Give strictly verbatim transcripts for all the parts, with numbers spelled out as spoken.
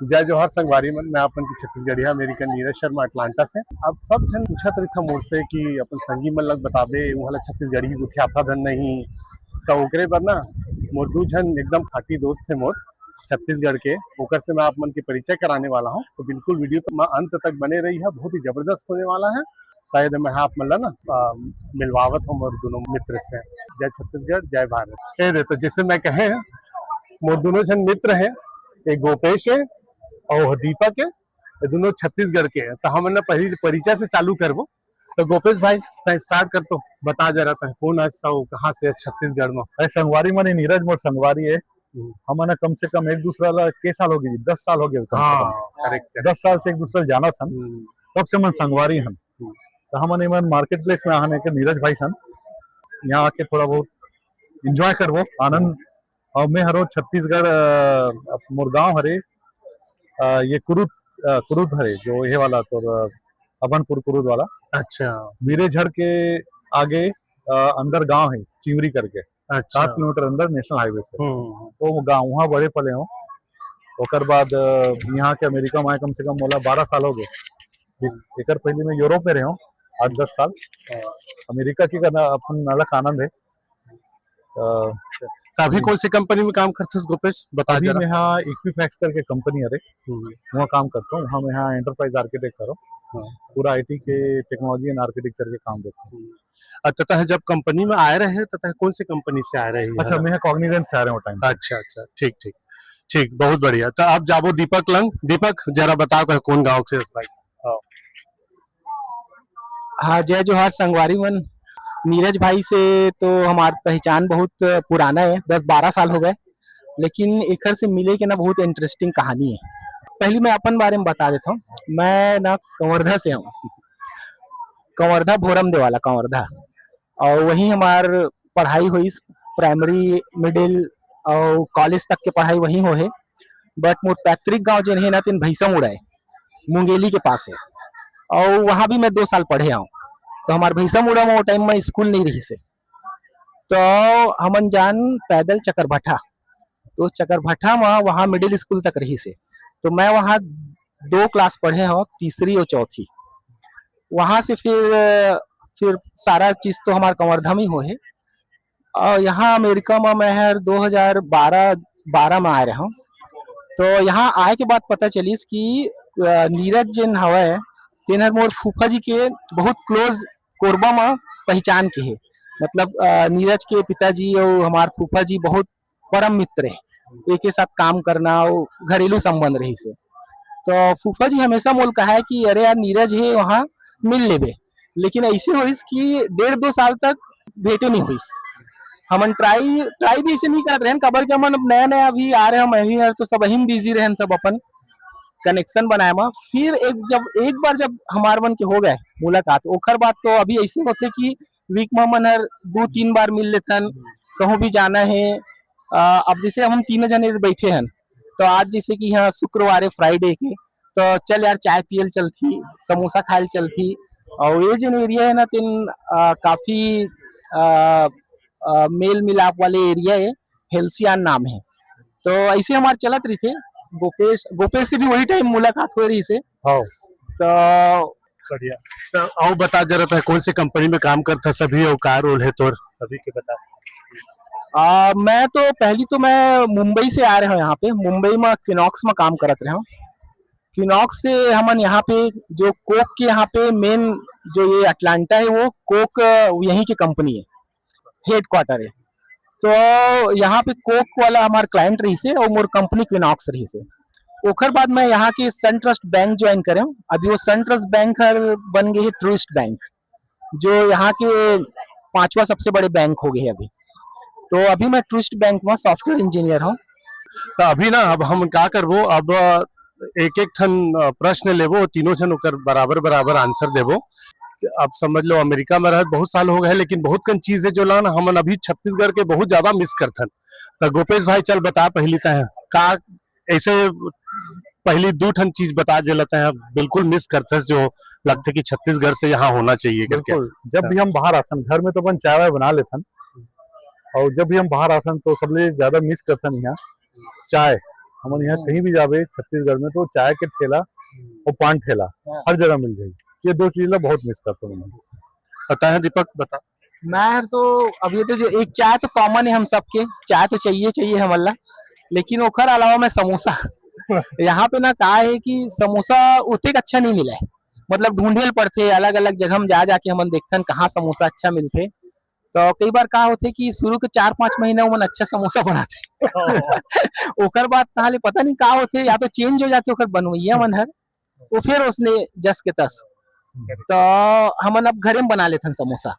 जय जोहार संगवारी मन, मैं अपन के छत्तीसगढ़िया अमेरिकन नीरज शर्मा अटलांटा से। अब सब झन पूछत रहिथा मोर से कि अपन संगी मन लग बताबे, उहाँ ला छत्तीसगढ़ी गोठियाथा धन नहीं, तो ओकरे बर ना मोर दू झन एकदम खाटी दोस्त हे मोर छत्तीसगढ़ के, ओकर से मैं आप मन के परिचय कराने वाला हूँ। तो बिल्कुल वीडियो म अंत तक बने रहिहा, बहुत ही जबरदस्त होने वाला है। शायद मैं आप मन ला ना, अ, मिलवावत हूँ मोर दोनों मित्र से। जय छत्तीसगढ़, जय भारत। ए दे, तो जैसे मैं कहे, मोर दोनों झन मित्र हैं, एक गोपेश है और दीपक है, ये दोनों छत्तीसगढ़ के हैं। तो हमन ना पहली परिचय से चालू करबो। तो गोपेश भाई, तैं स्टार्ट कर, तो बता जरा, तैं कौन अस अउ कहाँ से अस छत्तीसगढ़ में? अरे संगवारी मन, ये नीरज मोर संगवारी है। हम्म। हमन कम से कम एक दूसरा ला के साल हो गए, दस साल हो गए कम से कम। हाँ, करेक्ट, करेक्ट। दस साल से एक दूसरा ला जानत हन, हम्म। तब से हमन संगवारी हन। हम्म। तो हमन एमन मार्केट प्लेस में आहन, एक नीरज भाई सन, यहाँ आके थोड़ा बहुत एंजॉय करबो, आनंद। और मैं हरो छत्तीसगढ़, अ, मोर गांव हरे, अ, ये कुरुद, अ, कुरुद हरे, जो ये वाला तोर, अ, अभनपुर कुरुद वाला। अच्छा। मीरेझर के आगे, अ, अंदर गांव है चिमरी करके, अच्छा। सात किलोमीटर अंदर नेशनल हाईवे से। हम्म। तो वो गांव, वहाँ बड़े पले हो। ओकर बाद, अ, यहाँ के अमेरिका में आए कम से कम मोला बारह साल हो गए। हम्म। एकर पहले मैं यूरोप में रहे हूँ आठ दस साल। हाँ। अमेरिका के करना अपन अलग आनंद है। अ, तो अभी हम्म। कौन सी कंपनी में काम करथस गोपेश, बता अभी जरा। मैं हाँ इक्विफैक्स करके कंपनी हरे, हम्म। वहाँ काम करता हूँ। वहाँ मैं हाँ एंटरप्राइज आर्किटेक्ट करो, हाँ। पूरा आईटी के टेक्नोलॉजी एंड आर्किटेक्चर के काम करता हूँ। हम्म। अच्छा, तह जब कंपनी में आए रहे तो तह कौन सी कंपनी से आए रहे? अच्छा, मैं कॉग्निजेंट से आ रहे हूँ टाइम। अच्छा, अच्छा, ठीक, ठीक, ठीक, बहुत बढ़िया। तो आप जाबो दीपक लंग। दीपक, जरा बताओ, कह कौन गांव से इस भाई? हाँ। हाँ, जय जोहार संगवारी मन। नीरज भाई से तो हमार पहचान बहुत पुराना है, दस बारह साल हो गए, लेकिन एकर से मिले के ना बहुत इंटरेस्टिंग कहानी है। पहली मैं अपन बारे में बता देता हूँ, मैं ना कंवर्धा से हूँ, कंवर्धा भोरम देवाला कंवर्धा, और वहीं हमार पढ़ाई होइस, प्राइमरी, मिडिल और कॉलेज तक के पढ़ाई वहीं हो है। बट मोर पैतृक गांव जेन है ना, तेन भैसा मुड़ा है, मुंगेली के पास है, और वहाँ भी मैं दो साल पढ़े आऊँ। तो हमार भैसा मुड़ा में वो टाइम में स्कूल नहीं रही से, तो हमन जान पैदल चकरभट्ठा, तो चकरभट्ठा में वहाँ मिडिल स्कूल तक रही से। तो मैं वहाँ दो क्लास पढ़े हूँ, तीसरी और चौथी। वहाँ से फिर, फिर सारा चीज तो हमार कंवर्धा में ही हो है। और यहाँ अमेरिका में मैं हर दो हज़ार बारह, बारह में आए रहा हूँ। तो यहाँ आए के बाद पता चलिस कि, अ, नीरज जेन हवय, तेन हर मोर फूफा जी के बहुत क्लोज कोरबा में पहचान के है। मतलब, अ, नीरज के पिताजी और हमार फूफा जी बहुत परम मित्र है, एक ही साथ काम करना, वो घरेलू संबंध रही से। तो फूफा जी हमेशा मोल कहा है कि अरे यार, नीरज है वहाँ, मिल लेबे। लेकिन ऐसे होइस कि डेढ़ दो साल तक भेंटे नहीं होइस। हमन ट्राई, ट्राई भी ऐसे नहीं करत रहन, काबर के हमन अब नया नया अभी आ रहे, हम यही है तो सब यही बिजी रहन, सब अपन कनेक्शन बनाए मा। फिर एक, जब एक बार जब हमार मन के हो गए मुलाकात, ओखर बाद तो अभी ऐसे होथे कि वीक में हमन हर दो तीन बार मिल लेथन, कहूँ भी जाना है। अ, अब जैसे हम तीन जने बैठे हन, तो आज जैसे कि यहाँ शुक्रवार है, फ्राइडे के, तो चल यार, चाय पियल चलथी, समोसा खायल चलथी। और ये जो एरिया है ना, तेन, अ, काफी, अ, अ, मेल मिलाप वाले एरिया है, हेल्सियान नाम है। तो ऐसे हमार चलत रही थे। गोपेश, गोपेश से भी वही टाइम मुलाकात हो रही से। हाँ। तो बढ़िया। तो आओ बता जरा, तै कौन से कंपनी में काम करता सभी और का रोल है तोर अभी के, बता। आ, मैं तो पहली तो मैं मुंबई से आ रहा हूँ यहाँ पे, मुंबई में किनॉक्स में काम करत रहे हूँ। किनॉक्स से हमन यहाँ पे जो कोक के यहाँ पे मेन जो ये अटलांटा है, वो कोक, अ, यहीं की कंपनी है, हेडक्वार्टर है। तो यहाँ पे कोक वाला हमार क्लाइंट रही से और मोर कंपनी क्विनॉक्स रही से। ओकर बाद मैं यहाँ के सनट्रस्ट बैंक ज्वाइन करे हूँ। अभी वो सनट्रस्ट बैंक हर बन गई है ट्विस्ट बैंक, जो यहाँ के पांचवा सबसे बड़े बैंक हो गए है अभी। तो अभी मैं ट्विस्ट बैंक में सॉफ्टवेयर इंजीनियर हूँ। तो अभी ना, अब हम का करबो, अब एक एक ठन, अ, प्रश्न लेबो, तीनों झन ओकर बराबर बराबर आंसर देबो। अब समझ लो, अमेरिका में रहत बहुत साल हो गए, लेकिन बहुत कन चीज है जो ला ना हमन अभी छत्तीसगढ़ के बहुत ज्यादा मिस करथन। तो गोपेश भाई, चल बता, पहली तय का ऐसे पहली दू ठन चीज बता, जे ला तय बिल्कुल मिस करथस, जो लगथे कि छत्तीसगढ़ से यहाँ होना चाहिए करके। बिल्कुल, जब भी हम बाहर आथन, घर में तो अपन चाय वाय बना लेथन, और जब भी हम बाहर आथन तो सबले ज्यादा मिस करथन यहाँ चाय। हमन यहाँ हम्म। कहीं भी जाबे छत्तीसगढ़ में, तो चाय के ठेला हम्म। और पान ठेला हाँ। हर जगह मिल जाही। ये दो चीज ला बहुत मिस करता हूँ मैं। पता है दीपक, बता। मैं हर तो अभी तो जो एक चाय तो कॉमन है हम सबके, चाय तो चाहिए चाहिए हमन ला, लेकिन ओकर अलावा मैं समोसा यहाँ पे ना का है कि समोसा उतेक अच्छा नहीं मिला है। मतलब ढूंढे ल पड़थे, अलग अलग जगह में जा जाके हमन देखथन कहाँ समोसा अच्छा मिलथे। तो कई बार का होथे कि शुरू के चार पांच महीना ओमन अच्छा समोसा बनाथे ओकर बाद ताहले पता नहीं का होथे, या तो चेंज हो जाथे ओकर बनवैया मन हर, वो फिर उसने जस के तस। तो हमन अब घरे में बना लेथन समोसा।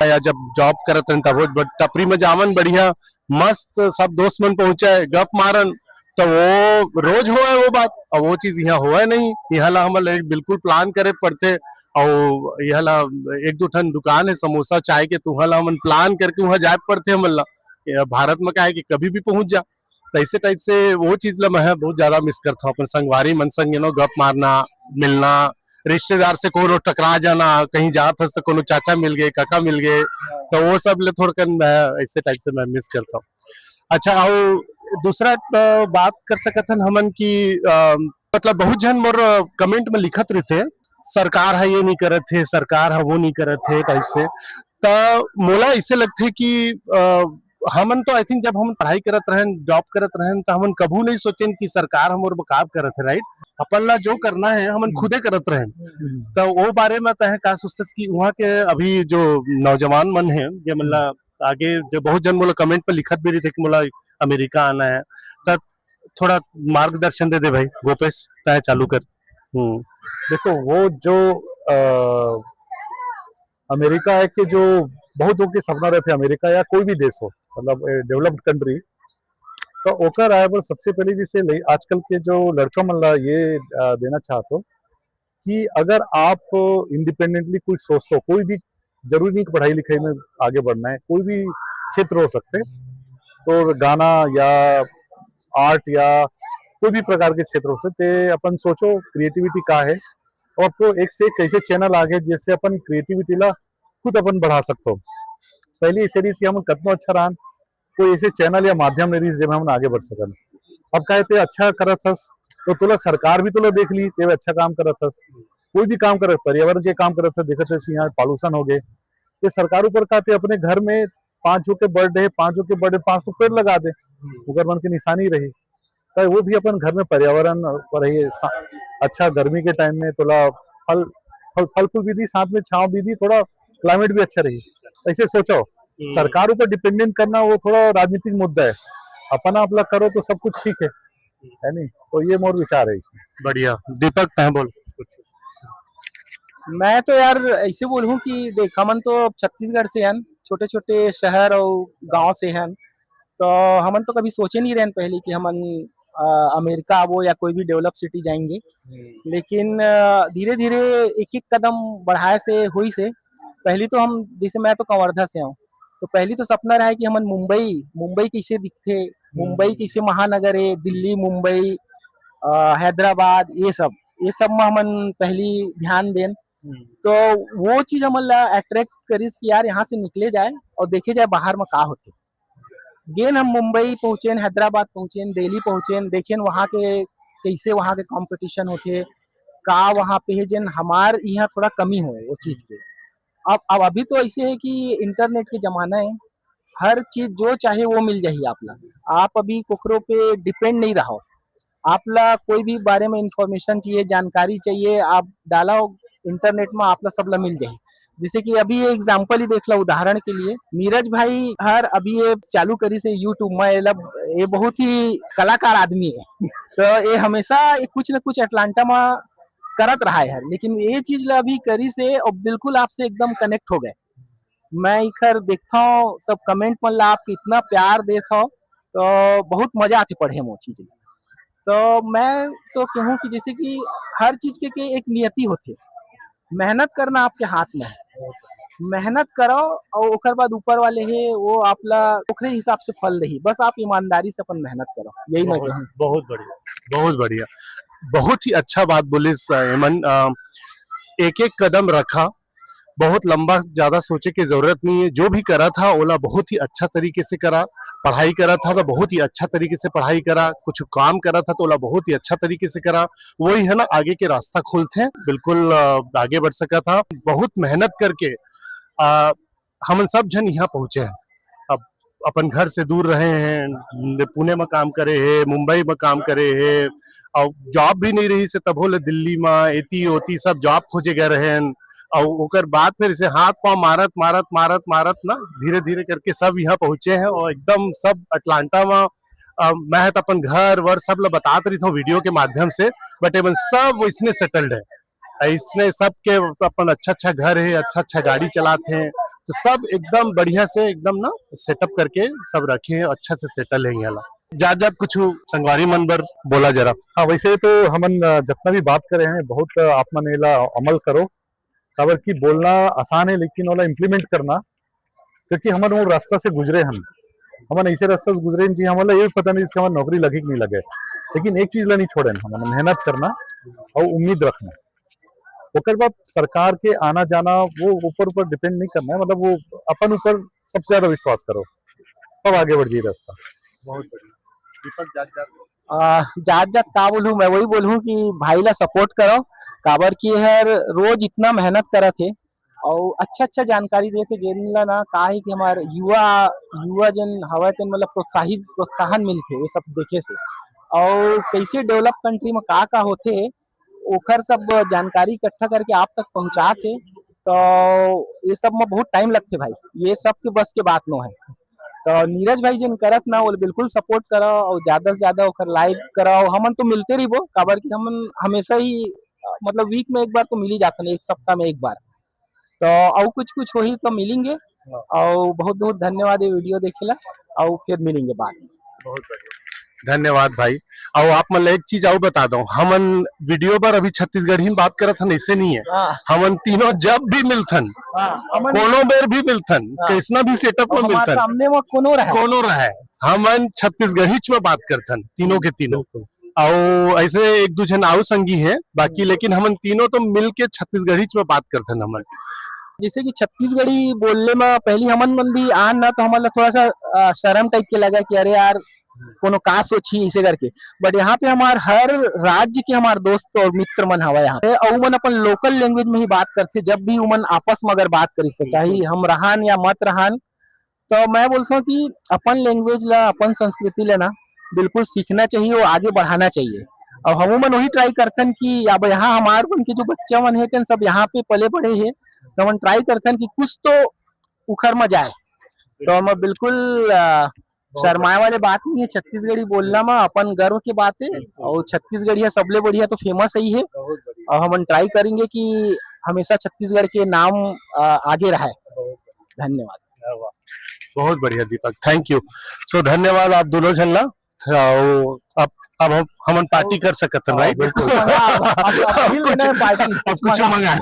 या जब जॉब करत रहन तब बड़-, टपरी में जावन बढ़िया मस्त सब दोस्त मन पहुंचे गप मारन, तो वो रोज होए वो बात। अब वो चीज यहाँ होए नहीं। यहाँ ला हमन ला एक बिल्कुल प्लान करे पड़थे। और यहाँ ला एक दो ठन दुकान है समोसा चाय के, तो वहाँ ला हमन प्लान करके वहाँ जाए पड़थे हमन ला। ये भारत में का है कि कभी भी पहुंच जा, तो ऐसे टाइप से वो चीज ला मैं बहुत ज्यादा मिस करता हूँ। अपन संगवारी मन संग यू नो गप मारना, मिलना, रिश्तेदार से कोनो टकरा जाना, कहीं जात हस तो कोनो चाचा मिल गए, काका मिल गए, तो वो सब ले थोड़कन मैं ऐसे टाइप से मैं मिस करता हूँ। अच्छा, और दूसरा अ, बात कर सकत हन हमन कि अ, मतलब बहुत झन मोर कमेंट में लिखत रहिथे, सरकार ह ये नहीं करत हे, सरकार ह वो नहीं करत हे टाइप से। त मोला ऐसे लगथे कि अ, हमन तो आई थिंक जब हमन पढ़ाई करत रहन, जॉब करत रहन, त हमन कभू नहीं सोचेन कि सरकार हमर बर का करत हे, राइट? अपन ला जो करना है हमन हम्म। खुदे करत रहन। हम्म। त वो बारे में तहे का सोचथस कि वहाँ के अभी जो नौजवान मन है, जे मन ला आगे जो बहुत झन मोला कमेंट में लिखत भी रहिथे कि मोला अमेरिका आना है, त थोड़ा मार्गदर्शन दे दे भाई गोपेश, तय चालू कर। हम्म। देखो, वो जो अ, अमेरिका है कि जो बहुत लोग के सपना रहिथे अमेरिका या कोई भी देश हो, मतलब डेवलप्ड कंट्री, तो ओकर आए बर सबसे पहले जैसे ले- आजकल के जो लड़का मन ला ये अ, देना चाहत हो कि अगर आप इंडिपेंडेंटली कुछ सोचते हो, कोई भी जरूरी नहीं कि पढ़ाई लिखाई में आगे बढ़ना है, कोई भी क्षेत्र हो सकते, तो गाना या आर्ट या कोई भी प्रकार के क्षेत्र हो सकते, अपन सोचो क्रिएटिविटी का है और आपको एक से एक कैसे चैनल आगे, जिससे अपन क्रिएटिविटी ला खुद अपन बढ़ा सकते हो। पहली ऐसे रहिस कि हम कतनो अच्छा रहन, कोई ऐसे चैनल या माध्यम नहीं रहिस जेमे हम आगे बढ़ सकन। अब काहे ते अच्छा करत हस, तो तोला सरकार भी तोला देख ली, ते अच्छा काम करत हस, कोई भी काम करत, पर्यावरण के काम करत हस, देखत हस यहाँ पॉल्यूशन हो गए, ये सरकार ऊपर का ते अपने घर में पांच झो के बर्थडे है, पांच झो के बर्थडे पांच ठो पेड़ लगा दे, ओकर मन के निशानी रही, तो वो भी अपन घर में पर्यावरण पर ही सा-, अच्छा गर्मी के टाइम में थोड़ा फल फल फल फूल भी दी, साथ में छांव भी दी, थोड़ा क्लाइमेट भी अच्छा रही। ऐसे सोचो, हम्म। सरकार ऊपर डिपेंडेंट करना वो थोड़ा राजनीतिक मुद्दा है, अपना अपना करो तो सब कुछ ठीक है, है नहीं? तो ये मोर विचार है इसमें। बढ़िया। दीपक, तय बोल। मैं तो यार ऐसे बोलूं कि देख, हमन तो छत्तीसगढ़ से हन, छोटे छोटे शहर और गांव से हन, तो हमन तो कभी सोचे नहीं रहन पहले कि हमन अ, अमेरिका आबो या कोई भी डेवलप सिटी जाएंगे। हम्म। लेकिन अ, धीरे धीरे एक एक कदम बढ़ाए से हुई से पहली तो हम, जैसे मैं तो कवर्धा से हूँ, तो पहली तो सपना रहा है कि हमन मुंबई, मुंबई कैसे दिखथे, मुंबई हम्म। कैसे महानगर है, दिल्ली, मुंबई, अ, हैदराबाद, ये सब, ये सब में हमन पहली ध्यान देन। हम्म। तो वो चीज हमन ला अट्रैक्ट करिस कि यार यहाँ से निकले जाए और देखे जाए बाहर में का होथे। गेन हम मुंबई पहुंचेन, हैदराबाद पहुंचेन, दिल्ली पहुंचेन, देखेन वहाँ के कैसे वहाँ के कंपटीशन होथे, का वहाँ पे है जेन हमार यहाँ थोड़ा कमी होए वो चीज के। अब अब अभी तो ऐसे है कि इंटरनेट के जमाना है, हर चीज जो चाहे वो मिल जाही आप ला। आप अभी कोकरो पे डिपेंड नहीं रहो, आप ला कोई भी बारे में इंफॉर्मेशन चाहिए, जानकारी चाहिए, आप डाला इंटरनेट में, आप ला सब ला मिल जाही। जैसे कि अभी ये एग्जांपल ही देख ला, उदाहरण के लिए नीरज भाई हर अभी ये चालू करिस हे YouTube में, ये ला, ये बहुत ही कलाकार आदमी है। तो ये हमेशा ये कुछ न कुछ अटलांटा में करत रहा है हर, लेकिन ये चीज ला अभी करिस हे और बिल्कुल आपसे एकदम कनेक्ट हो गए। मैं इखर देखता हूँ सब कमेंट मन ला, आप इतना प्यार देत हो, तो बहुत मजा आथे पढ़े में वो चीज ला। तो मैं तो कहूँ कि जैसे कि हर चीज के, के एक नियति होथे, मेहनत करना आपके हाथ में है, मेहनत करो और ओकर बाद ऊपर वाले हे वो आप ला ओकरे हिसाब से फल देही, बस आप ईमानदारी से अपन मेहनत करो, यही मैं बहुत कहूँ। बहुत बढ़िया, बहुत बढ़िया, बहुत ही अच्छा बात बोलिस अ, हेमन। अ, एक एक कदम रखा, बहुत लंबा ज्यादा सोचे के जरूरत नहीं है। जो भी करा था ओला बहुत ही अच्छा तरीके से करा, पढ़ाई करा था तो बहुत ही अच्छा तरीके से पढ़ाई करा, कुछ काम करा था तो ओला बहुत ही अच्छा तरीके से करा। वही है ना, आगे के रास्ता खोलथे, बिल्कुल अ, आगे बढ़ सका था। बहुत मेहनत करके अ, हमन सब झन यहाँ पहुँचे हैं। अब अपन घर से दूर रहे हैं, पुणे में काम करे है, मुंबई में काम करे है, और जॉब भी नहीं रही से तभो ले दिल्ली में एती ओती सब जॉब खोजे गए रहे हैं। और ओकर बाद फिर से हाथ पाँव मारत मारत मारत मारत ना धीरे धीरे करके सब यहाँ पहुँचे हैं और एकदम सब अटलांटा में अ, मैं तो अपन घर वर सब ला बतात रही था वीडियो के माध्यम से, बट एमन सब इसने सेटल्ड है। इसने सबके अपन अच्छा अच्छा घर है, अच्छा अच्छा गाड़ी चलाते हैं, तो सब एकदम बढ़िया से एकदम ना सेटअप करके सब रखे हैं, अच्छा से सेटल है यहाँ ला। जात जात कुछ संगवारी मन बर बोला जरा। हाँ, वैसे तो हमन अ, जितना भी बात करे हैं, बहुत अ, आप मन एला अमल करो, काबर कि बोलना आसान है लेकिन ओला इम्प्लीमेंट करना, क्योंकि हमन वो रास्ता से गुजरे हन, हमन ऐसे रास्ता से गुजरे हन जी, हमन ला ये भी पता नहीं इसके हमन नौकरी लगे कि नहीं लगे, लेकिन एक चीज ला नहीं छोड़े हन, हमन मेहनत करना और उम्मीद रखना। ओकर बाद सरकार के आना जाना वो ऊपर ऊपर डिपेंड नहीं करना है, मतलब वो अपन ऊपर सबसे ज्यादा विश्वास करो, सब आगे बढ़ जाए रास्ता। बहुत बढ़िया। दीपक जात जात आ, जात जात का बोलूं, मैं वही बोलूं कि भाई ला सपोर्ट करो, काबर कि हर रोज इतना मेहनत करत है और अच्छा अच्छा जानकारी देथे, जेन ला ना का है कि हमार युवा युवा जन हवय तेन मतलब प्रोत्साहित प्रोत्साहन मिलथे ये सब देखे से। और कैसे डेवलप कंट्री में का का होथे, ओखर सब जानकारी इकट्ठा करके आप तक पहुंचाथे, तो ये सब में बहुत टाइम लगथे भाई, ये सब के बस के बात नो है। तो नीरज भाई जेन करत ना, वो बिल्कुल सपोर्ट करो और ज्यादा से ज्यादा ओकर लाइव करो। हमन तो मिलते रहिबो, काबर कि हमन हमेशा ही अ, मतलब वीक में एक बार तो मिल ही जाथन, एक सप्ताह में एक बार। तो और कुछ कुछ होही तो मिलेंगे। हाँ। और बहुत बहुत धन्यवाद ये वीडियो देखेला, और फिर मिलेंगे बाद में। बहुत बढ़िया, धन्यवाद भाई। और आप मन ला एक चीज और बता दो, हमन वीडियो पर अभी छत्तीसगढ़ी में बात करत हन, ऐसे नहीं है। हाँ। हमन तीनों जब भी मिलथन, हाँ, हमन कोनो बेर भी मिलथन, हाँ। कैसना भी सेटअप और में हमारे मिलथन, सामने में कोनो रहे। कोनो रहे, हमन छत्तीसगढ़ीच में बात करथन, तीनों के तीनों। बिल्कुल। अउ ऐसे एक दू झन अउ संगी हे बाकी, हम्म। लेकिन हमन तीनों तो मिल के छत्तीसगढ़ीच में बात करथन हमन। जैसे कि छत्तीसगढ़ी बोलने में पहली हमन मन भी आन ना, तो हमन ला थोड़ा सा, अ, शर्म टाइप के लगा कि अरे यार, कोनो का सोचही इसे करके। बट यहाँ पे हमार हर राज्य के हमार दोस्त और मित्र मन हवा यहाँ पे, अउ मन अपन लोकल लैंग्वेज में ही बात करथे। जब भी उमन आपस में अगर बात करिस तो, बिल्कुल। चाहे हम रहान या मत रहान, तो मैं बोलता हूँ कि अपन लैंग्वेज ला, अपन संस्कृति ला ना बिल्कुल सीखना चाहिए और आगे बढ़ाना चाहिए। और हम मन वही ट्राई करथन कि अब यहाँ हमार मन के जो बच्चा मन हे, तेन सब यहाँ पे पले बढ़े हे, तो हमन ट्राई करथन कि कुछ तो उखर में जाए। तो हम बिल्कुल, अ, बहुत शर्माए वाले बात नहीं है, छत्तीसगढ़ी बोलना में अपन गर्व के बात है। बिल्कुल। और छत्तीसगढ़ी है, सबले बढ़िया तो फेमस ही है। बहुत बढ़िया। और हमन ट्राई करेंगे कि हमेशा छत्तीसगढ़ के नाम, अ, आगे रहे। बहुत बढ़िया। धन्यवाद। क्या बात। बहुत बढ़िया दीपक, थैंक यू। सो धन्यवाद आप दोनों झन ला। तो अब, अब हम, हमन पार्टी कर सकत हन, हाँ, राइट? बिल्कुल। अब, अब, अब, अब कुछ, अब कुछ मंगा।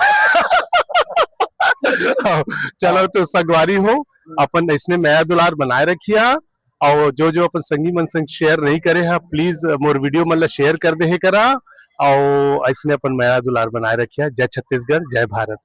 चलो, तो संगवारी हो, अपन इसने मया दुलार बनाए रखिया, और जो जो अपन संगी मन संग शेयर नहीं करे हा, प्लीज मोर वीडियो मन ला शेयर कर दे हे करा, और इसने अपन मया दुलार बनाए रखिया। जय छत्तीसगढ़, जय भारत।